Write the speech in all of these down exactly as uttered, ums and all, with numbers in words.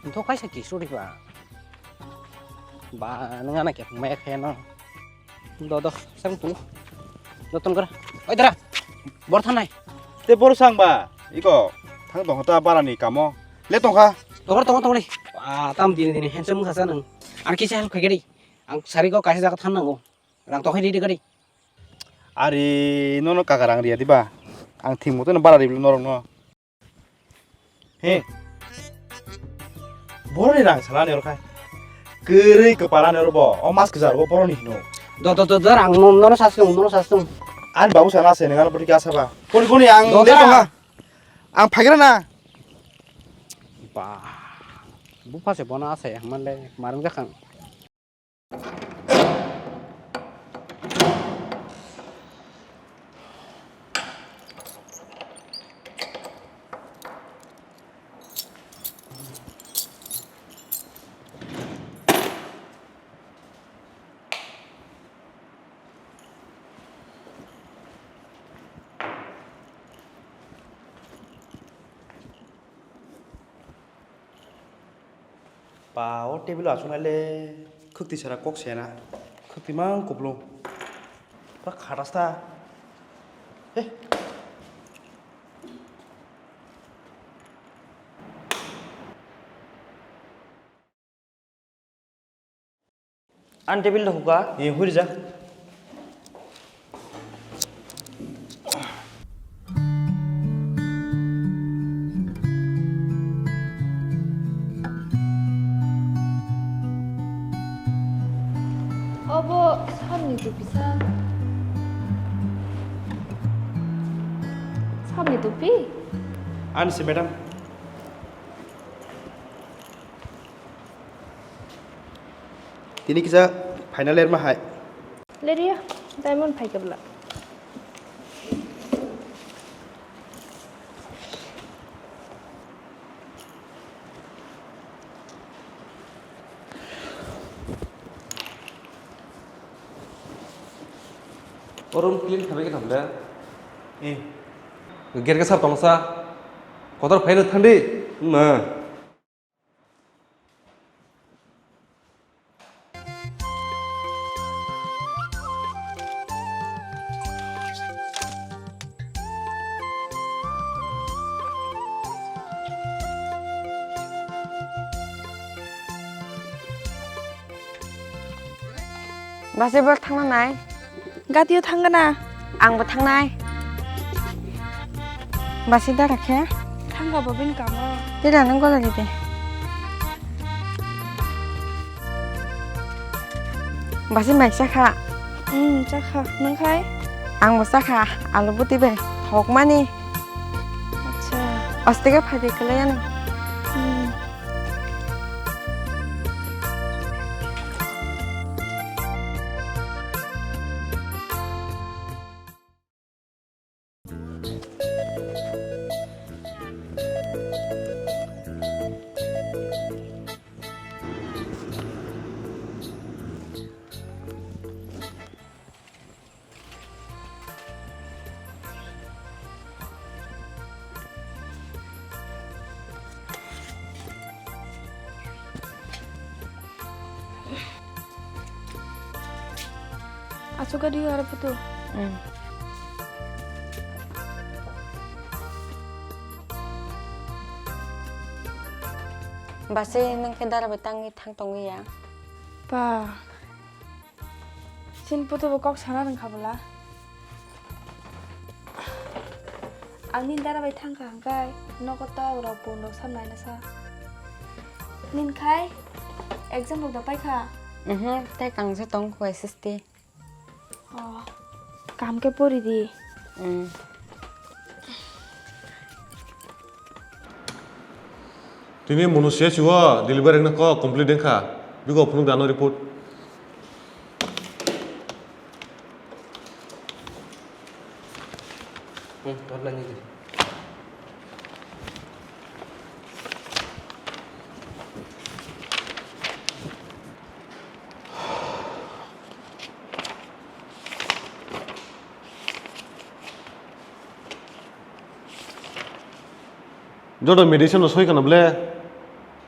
Nthok kaisa kisuri ba. Ba, nang ana khe maya khe no. Do, do, sang tu. Do ton kar. Oi dara. Bor thanai. Te bor sang ba. Iko. Thang tong ta bara ni kamo. Le tong kha. Tongor, tongor, tongor. Ba, tam dini dini handsome khasa nang. Ar kisa help khaigari. Ang sari ko kaisa jaga than nango. Rang tokhai di gari. Ari nono kaka rang riya diba. Ang thik moto no bara riblo norok no. He. Boroni rang salani orkha. Kwrwi kwpalani orbo. O mas kwchar bo boroni hino. Do, do, do, do, rang no, nono sasung, nono sasung. Ani babu sana se nengano bodi kasa ba. Koni koni ang Do, le da. Tonga. Ang phagira na. Ba. Bupha se bono ase manle marung jakhang. Ba, o table o achuknai le khwtwi sara kok se na. Khwtwi mang kupulung. Ba khatas ta. He. Ani table da huka. Ni huri ja. Obo samni tupi sa. Samni tupi? Ani se, madam. Tini kisa final lerma hai. Leria, Diamond phai kabla. O room clean khabai khe thamle. Eh. Gerge sar tongsa. Kotor phaino thandi. Ma. Basi bor thangna nai. Gatio thangna. Ang bo thangnai. Basi dara khe. Thangga bo bini kamo. Tira nang gola dite. Basi mai chakha. Hmm, chakha. Nang khai? Ang bo chakha. Alu buti bai. Thokmani. Acha. Ostege phai de kele ano. Hmm. Aswk gari aro putu. Hmm. Basi nang khe dara bai tangwi thang tongwi ya. Pa. Chini putubo kok sana rwngkha bwla. Ang nini dara bai thangkha hwnkhe nogo tawrok bonrok sam naina sa. Nini khai exam rok da paikha? Mhm, tei kangsa tong kho S S T. Oh, kaham khe pori di. Mm. Tini munu se chuo delivery wngna kok complete wngkha. Bigo phunuk dano report. Hmm, tabla ni di. Joto medicine no soi khana ble.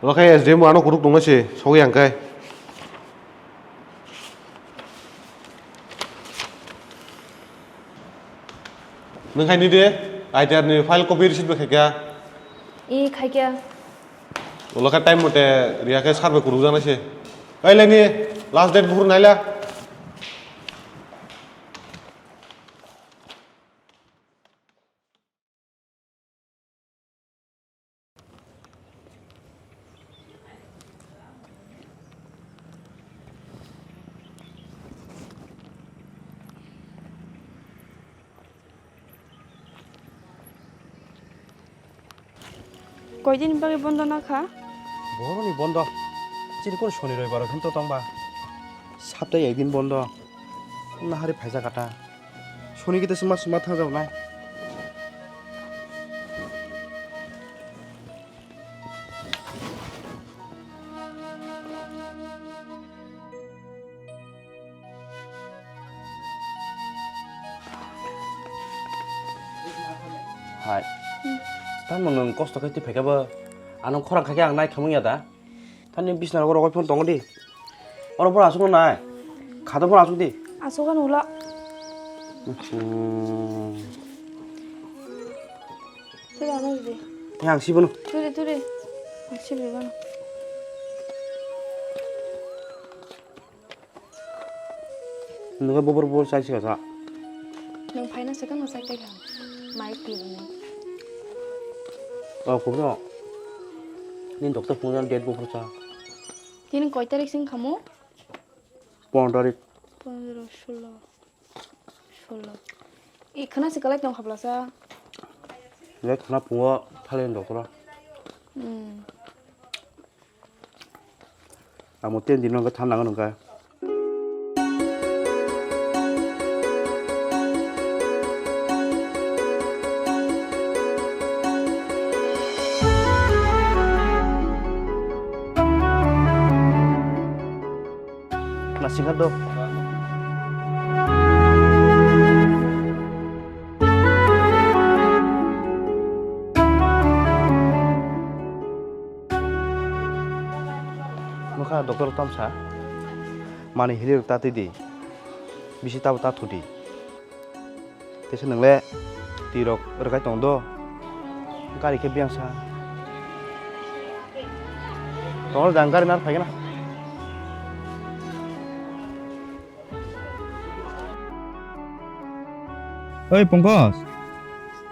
Ola khe S D M ano kuruk tongma se, sogwi ang khe. Nwng khaini de, I T R ni file copy receipt bai khaikha. I khaikha. Ola khe time mote riya khe sir bai kuruk jana se. Ai leni last date buphuru naila. Koidin bagwi bondo nakha? Boroni bondo. Chini kono soni roibaro hinto tongba. Sapta ekdin bondo. Nahari phaijak ata. Soni khe tesa ma sima thajak nai. Hai. Hmm. Tamo nwng kosto khe twi phaikha bo. Ano khorang khaikhe ang nai khamung ya da. Thani bisna rogo rogoi phone tongo di. Oro boro aswk nai. Khado boro aswk di. Aswk ano ulo. Hmm. Turi ano di. Yang si bono. Turi, turi. Ang si bono. Nungkhe bubur bubur chai sikha sa. Nwng phaina se kano chai paikha. Mai twi. O kubro. Nini doctor phone jan date bufru sa. Tini koi tarik sing khamu? Pondro tarik. Pondro, solo. Solo. I khana se kalai tong khabla sa. Le khana pungo thalen doctor. Hmm. Amo ten din nangkhe than nango nungkha. Nasingkha do. Nokha doctor tamsa mani hili rok ta twi di, bisi tabo ta thu di. Tesa nwngle twi rok rwkai tong do, gari khe biyang sa. Tongol jang gari nar phaikhe na. Oi Pongkos,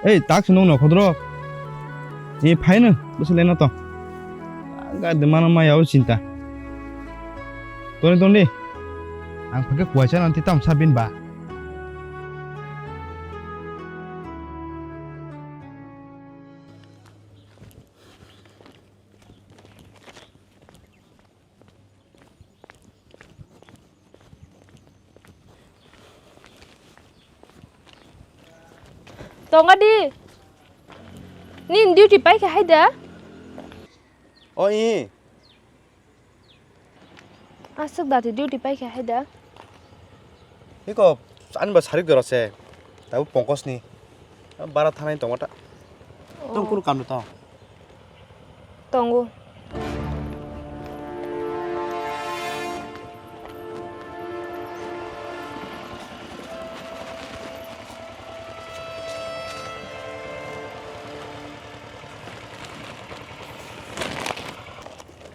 ei tak swnung no khodro. Ni phaino bwswk leno to. Gari de mano maya o chinta. Toni toni. Ang phake kuaisa nanti tam sabin ba. Tonga di. Nini duty paikha hai da? O i. Aswk da twi duty paikha hai da? Iko ani ba sarik doro se. Tabuk Pongkos ni. Bara thanai tongo ta. Oh. Tong kunu kam tong. Tongo.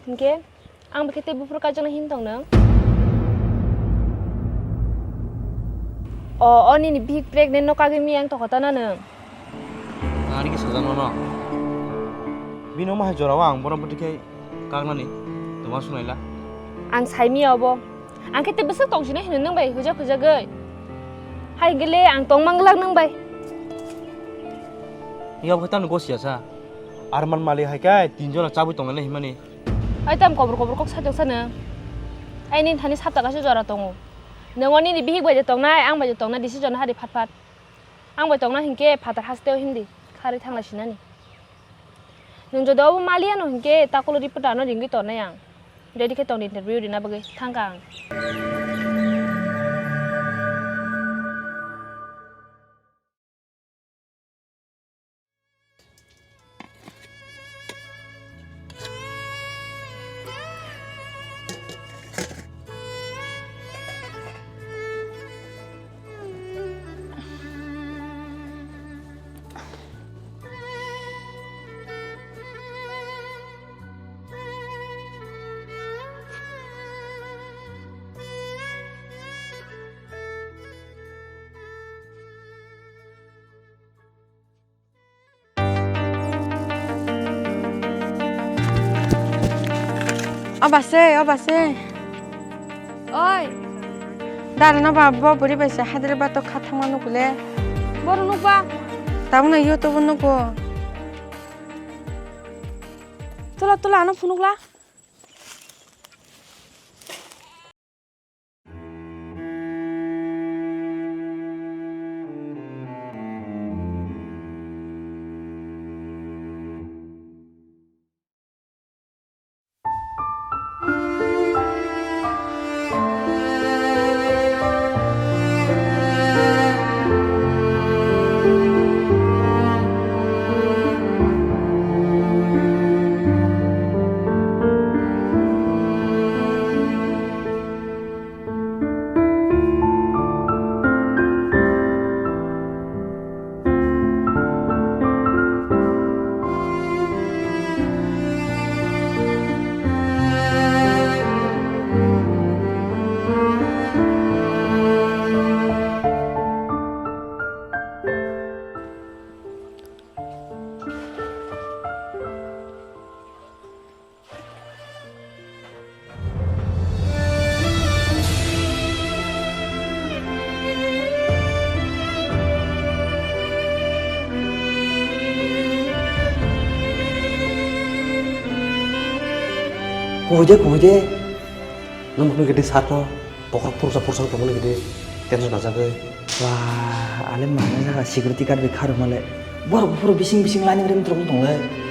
Hingke? Ang bwkhe tei buphuru kaijaknai hini tong nwng? O, o nini bihik pregnant no kagwi miyang tokota na nwng? Ang ani khe sajak nono. Bini omo hai jorao ang bono bwtwi khe kaknani tongma sunglaila. Ang saimiya obo. Ang khe tei bwswk tongsinai hino nwng bai hujak hujagwi. Hai gele ang tongmang glak nwng bai. Yak bwkhe tamni gosiya sa. Arman mali hai khe tin jora chabwi tonglainai himani. Ai tam kobor kobor kok sajak sano. Ai nini thani sapta kaisa jora tongo. Nwng o nini bihik bai je tongnai, ang bai je tongnai, decision hari phat phat. Ang bai tongna hinkhe phatar hasteo himdi, kharwi thangla sinani. Nwng jodi obo maliya no hinkhe takulo report ano ringwi tongnai ang. Ready khe tongdi interview rina bagwi thangkha ang. Oba se, oba se. Oi. Dara no ba, bo buri bai se hadre ba to kha thangma nukle. Boru nukba. Tabuk no YouTube nuko. Tola, tola, ano phunukla. Kuhuide, kuhuide. Nwng bukni gede sarno bokhorok pursa pursa wng tongmani gede tension najagwi. Wah, ale mane jaga security guard bai kharwmale. Borok buphuru bising bising lining rim throk tongle.